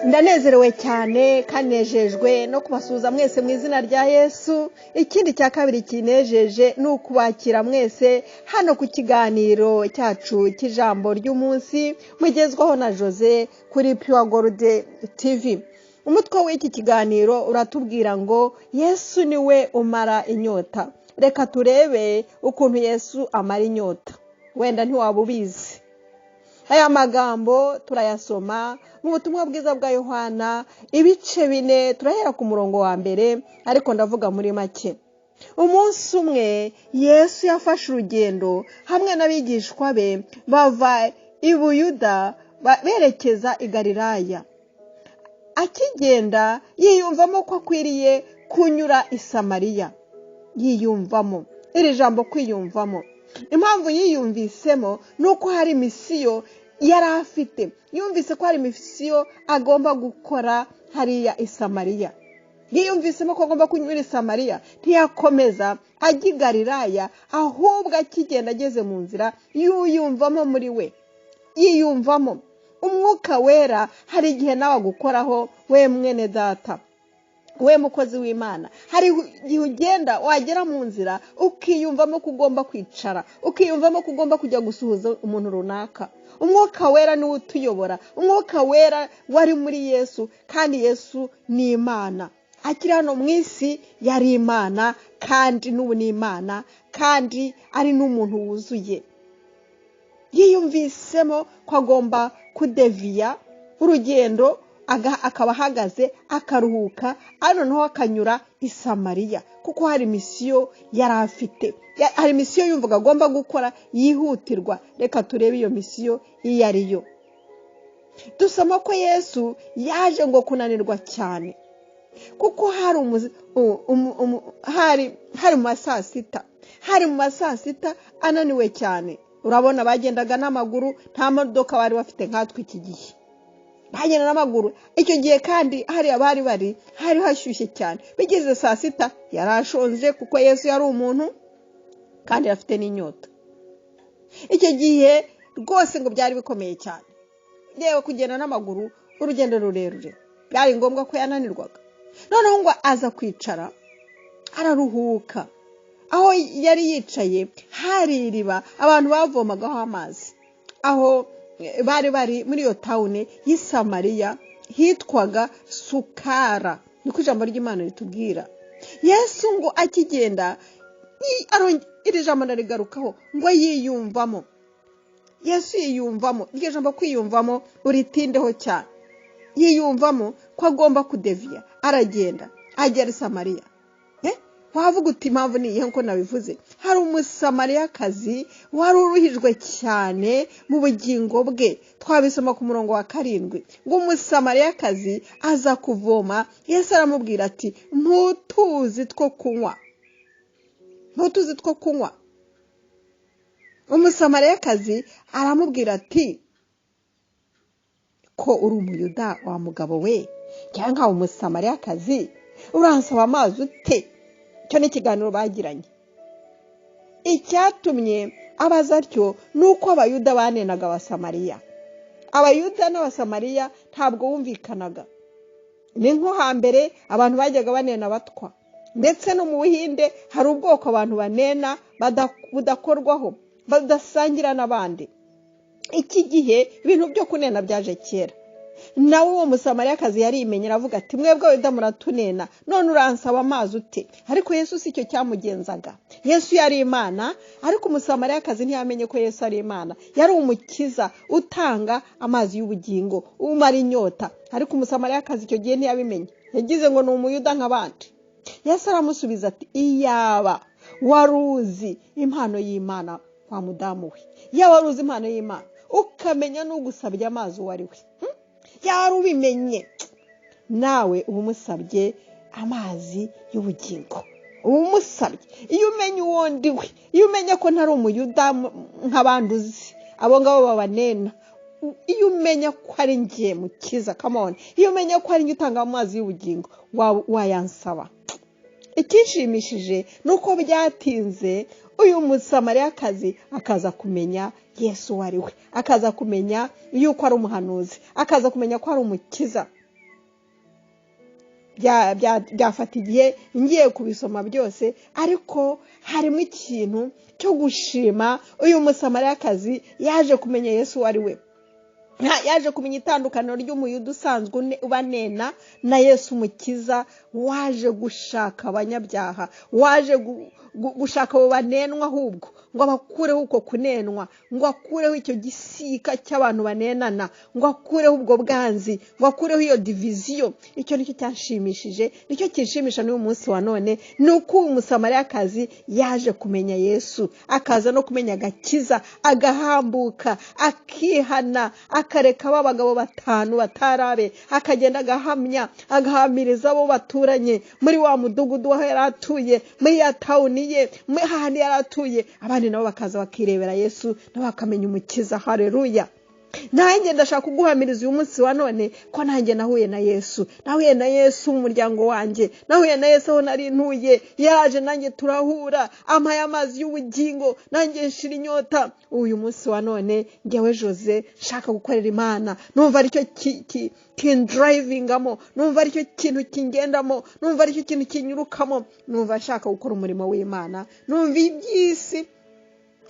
Ndanezerewe cyane kandi nejejwe no kubasuhuza mwese mu izina rya Yesu. Ikindi cya kabiri kinejeje ni ukubakira mwese hano ku kiganiro cyacu cy'ijambo ry'umunsi mugezwaho na Jose kuri Pure Gold TV. Umutwe w'iki kiganiro uratubwira ngo Yesu niwe umara inyota. Reka turebe ukuntu Yesu amara inyota, wenda ntiwaba ubizi. Aya magambo turayasoma mu butumwa bwiza bwa Yohana ibice 4, turahera ku murongo wa mbere, ariko ndavuga muri make. Umunsi umwe Yesu yafashe urugendo hamwe n'abigishwa be bava i Buyuda berekeza i Galilaya. Akigenda yiyumvamo ko akwiriye kunyura i Samariya. Yiyumvamo, iri jambo kwiyumvamo, impamvu yiyumvisemo ni uko hari misiyo yari afite. Yumvise ko hari misiyo agomba gukora hariya i Samariya. Yiyumvisemo ko agomba kunyura i Samariya, ntiyakomeza ajya i Galilaya, ahubwo akigenda ageze mu nzira yiyumvamo muri we, yiyumvamo umwuka wera. Hari igihe nawe agukoraho, we mwene data, we mukozi w'Imana. Hari igihe ugenda wagera mu nzira ukiyumvamo ko ugomba kwicara, ukiyumvamo ko ugomba kujya gusuhuza umuntu runaka. Umwuka wera niwe utuyobora. Umwuka wera wari muri Yesu, kandi Yesu ni Imana. Akiri hano mu isi yari Imana, kandi n'ubu ni Imana, kandi ari n'umuntu wuzuye. Yiyumvisemo ko agomba kudeviya urugendo, akaba ahagaze akaruhuka, noneho akanyura i Samariya, kuko hari misiyo yari afite, hari misiyo yumvaga agomba gukora yihutirwa. Reka turebe iyo misiyo iyo ari yo. Dusoma ko Yesu yaje ngo kunanirwa cyane, kuko hari mu ma saa sita, hari mu ma saa sita ananiwe cyane. Urabona bagendaga n'amaguru, nta modoka bari bafite nkatwe iki gihe, bagenda n'amaguru. Icyo gihe kandi hariya bari bari hari hashyushye cyane. Bigeze saa sita yari ashonje, kuko Yesu yari umuntu kandi afite n'inyota. Icyo gihe rwose ngo byari bikomeye cyane, yewe kugenda n'amaguru urugendo rurerure byari ngombwa ko yananirwaga. Noneho ngo aza kwicara araruhuka. Aho yari yicaye hari iriba abantu bavomagaho amazi. Aho bari bari muri iyo tawuni y'i Samariya hitwaga Sukara, niko ijambo ry'Imana ritubwira. Yesu ngo akigenda, iri jambo ndarigarukaho, ngo yiyumvamo. Yesu yiyumvamo, iryo jambo kwiyumvamo uritindeho cyane. Yiyumvamo ko agomba kudeviya, aragenda agera i Samariya. Wavuga uti impamvu ni iyihe? Nkuko nabivuze, hari umusamariyakazi wari uruhijwe cyane mu bugingo bwe. Twabisoma ku murongo wa 7, ngo umusamariyakazi aza kuvoma. Yesu aramubwira ati ntutuzi two kunywa, ntutuzi two kunywa. Umusamariyakazi aramubwira ati ko uri umuyuda wa mugabo we, cyangwa umusamariyakazi uransaba amazi ute? Icyo ni ikiganiro bagiranye. Icyatumye abaza atyo ni uko abayuda banenaga abasamariya. Abayuda n'abasamariya ntabwo bumvikanaga. Ni nko hambere abantu bajyaga banena abatwa, ndetse no mu Buhinde hari ubwoko abantu banena budakorwaho, badasangira n'abandi. Iki gihe ibintu byo kunena byaje kera. Nawe uwo musamariyakazi yarimenye, aravuga ati mwebwe abayuda muratunena, none uransaba amazi ute? Ariko Yesu si cyo cyamugenzaga. Yesu yari Imana, ariko umusamariyakazi ntiyamenye ko Yesu ari Imana. Yari umukiza utanga amazi y'ubugingo, umara inyota. Ariko umusamariyakazi icyo gihe ntiyabimenye, yagize ngo ni umuyuda nk'abandi. Yesu aramusubiza ati iyaba wari uzi impano y'Imana wa mudamu we, yaba wari uzi impano y'Imana ukamenya n'ugusabye amazi uwo ari we, yaba ubimenye nawe uba umusabye amazi y'ubugingo, uba umusabye. Iyo umenye uwo ndi we, iyo umenye ko ntari umuyuda nk'abandi uzi, abo ngabo babanena, iyo umenya ko ari njye mukiza, come on, iyo umenya ko ari njye utanga amazi y'ubugingo, wayansaba. Icyishimishije ni uko byatinze uyu musamariyakazi akaza kumenya Yesu uwo ari we, akaza kumenya yuko ari umuhanuzi, akaza kumenya ko ari umukiza. Byafata igihe ngiye kubisoma byose, ariko harimo ikintu cyo gushima. Uyu Musamariyakazi yaje kumenya Yesu uwo ari we, yaje kumenya itandukaniro ry'Umuyuda usanzwe ubanena na Yesu Umukiza waje gushaka abanyabyaha, waje gushaka abo banenwa, ahubwo ngo abakureho uko kunenwa, ngo akureho icyo gisika cy'abantu banenana, ngo akureho ubwo bwanzi, ngo akureho iyo division. Icyo nicyo cyanshimishije, nicyo kinshimisha n'uyu munsi wa none, ni uko uyu Musamariyakazi yaje kumenya Yesu, akaza no kumenya agakiza, agahambuka, akihana, akareka ba bagabo batanu batarabe, akagenda agahamya, agahamiriza abo baturanye muri wa mudugudu aho yari atuye, muri ya town ye, hahandi yari atuye. Abandi nabo bakaza bakirebera Yesu, nabo bakamenya Umukiza. Hareruya! Nanjye ndashaka kuguhamiriza uyu munsi wa none ko nanjye nahuye na Yesu, nahuye na Yesu mu muryango wanjye, nahuye na Yesu aho nari ntuye. Yaraje nanjye turahura, ampaye amazi y'ubugingo, nanjye nshira inyota. Uyu munsi wa none ngewe Jose nshaka gukorera Imana, numva aricyo kindrivingamo, numva aricyo kintu kingendamo, numva aricyo kintu kinyurukamo, numva nshaka gukora umurimo w'Imana, numva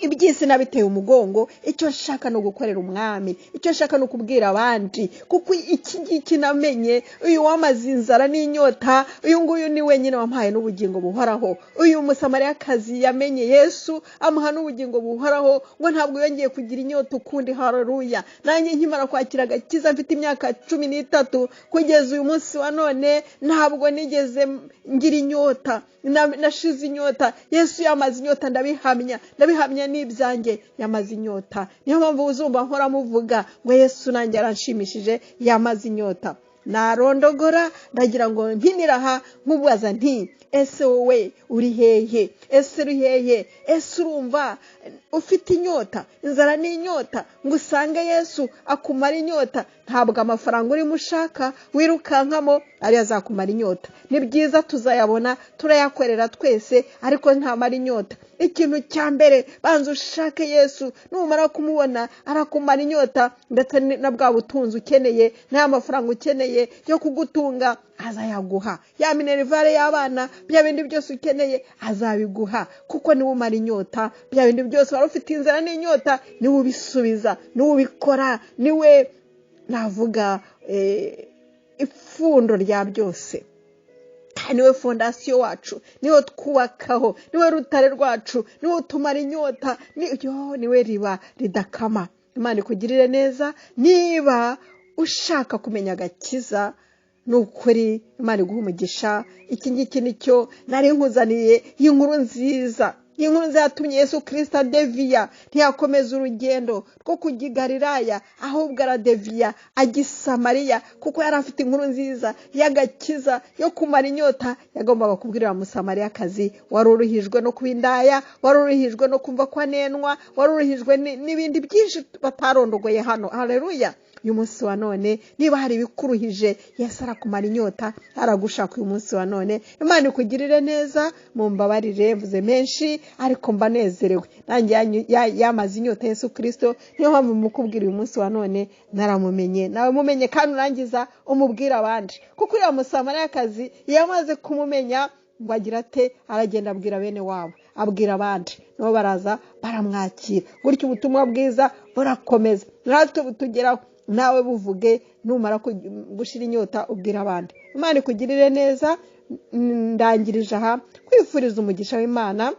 iby'isi nabiteye umugongo. Icyo nshaka ni ugukorera Umwami, icyo nshaka ni ukubwira abandi, kuko iki ngiki namenye, uyu wamaze inzara n'inyota, uyu nguyu ni wenyine wampaye n'ubugingo buhoraho. Uyu Musamariyakazi yamenye Yesu, amuha n'ubugingo buhoraho, ngo ntabwo yongeye kugira inyota ukundi. Haleluya! Nanjye nkimara kwakira agakiza mfite imyaka 13, kugeza uyu munsi wa none ntabwo nigeze ngira inyota. Nashize inyota. Yesu yamaze inyota, ndabihamya, ndabihamya n'ibyanjye, yamaze inyota. Niyo mpamvu uzumva nkora muvuga ngo Yesu nanjye yaranshimishije, yamaze inyota. Narondogora, ndagira ngo mpinira aha nkubaza nti: ese wowe uri hehe? Ese uri hehe? Ese urumva ufite inyota, inzara n'inyota, ngo usange Yesu akumara inyota? Ntabwo amafaranga urimo ushaka wirukankamo ariyo azakumara inyota. Ni byiza, tuzayabona, turayakorera twese, ariko ntamara inyota. Ikintu cya mbere, banza ushake Yesu. Numara kumubona, arakumara inyota, ndetse na bwa butunzi ukeneye, n'aya mafaranga ukeneye yo kugutunga azayaguha, ya minerval y'abana, bya bindi byose ukeneye azabiguha, kuko niwe umara inyota. Bya bindi byose wari ufite inzara n'inyota, niwe ubisubiza, niwe ubikora, niwe navuga ipfundo rya byose, niwe fondation wacu, niwe twubakaho, niwe rutare rwacu, niwe utumara inyota, niwe riba ridakama. Imana ikugirire neza. Niba ushaka kumenya agakiza, ni ukuri Imana iguha umugisha. Iki ngiki nicyo nari nkuzaniye, inkuru nziza. Iyi nkuru nziza yatumye Yesu Kirisita adeviya, ntiyakomeza urugendo rwo kujya i Galilaya, ahubwo aradeviya ajya i Samariya, kuko yari afite inkuru nziza y'agakiza yo kumara inyota yagombaga kubwirira Musamariyakazi wari uruhijwe no kuba indaya, wari uruhijwe no kumva ko anenwa, wari uruhijwe n'ibindi byinshi batarondogoye hano. Hareruya! Uyu munsi wa none, niba hari ibikuruhije, Yesu arakumara inyota, aragushaka uyu munsi wa none. Imana ikugirire neza. Mumbabarire mvuze menshi, ariko mba nezerewe nanjye yamaze inyota Yesu Kirisito. Niyo mpamvu mukubwira uyu munsi wa none, naramumenye, nawe mumenye, kandi urangiza umubwire abandi, kuko uriya Musamariyakazi yamaze kumumenya, ngo agira ate? Aragenda abwira bene wabo, abwira abandi, nabo baraza baramwakira. Gutyo ubutumwa bwiza burakomeza, natwe butugeraho. Nawe buvuge, numara gushira inyota ubwira abandi. Imana ikugirire neza. Ndangirije aha kwifuriza umugisha w'Imana,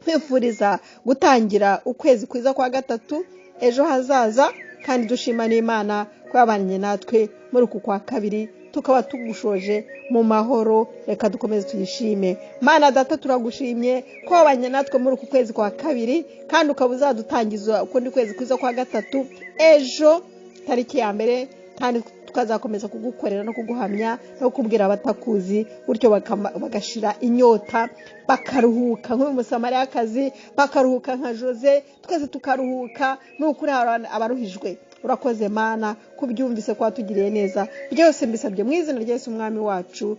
kwifuriza gutangira ukwezi kwiza kwa gatatu ejo hazaza, kandi dushima n'Imana ko yabanye natwe muri uku kwa kabiri, tukaba tugushoje mu mahoro. Reka dukomeze tuyishime. Mana Data, turagushimye ko wabanye natwe muri uku kwezi kwa kabiri, kandi ukaba uzadutangiza ukundi kwezi kwiza kwa gatatu ejo tariki ya 1, kandi tukazakomeza kugukorera no kuguhamya no kubwira abatakuzi, gutyo bagashira inyota, bakaruhuka nk'uyu Musamariyakazi, bakaruhuka nka Jose, twese tukaruhuka. Ni ukuri hari abaruhijwe. Urakoze Mana kubyumvise, ko watugiriye neza. Byose mbisabye mu izina rya Yesu Umwami wacu,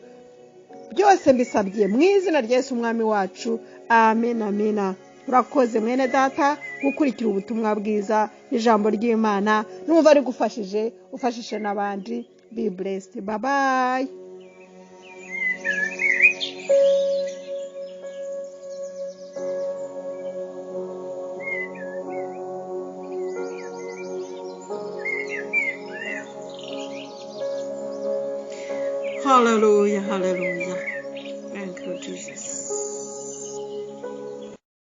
byose mbisabye mu izina rya Yesu Umwami wacu, amen, amina. Urakoze mwene data gukurikira ubutumwa bwiza, ijambo ry'Imana. Numva rigufashije, ufashishe n'abandi. Be blessed, bye bye. Haleluya, haleluya. Thank you, Jesus.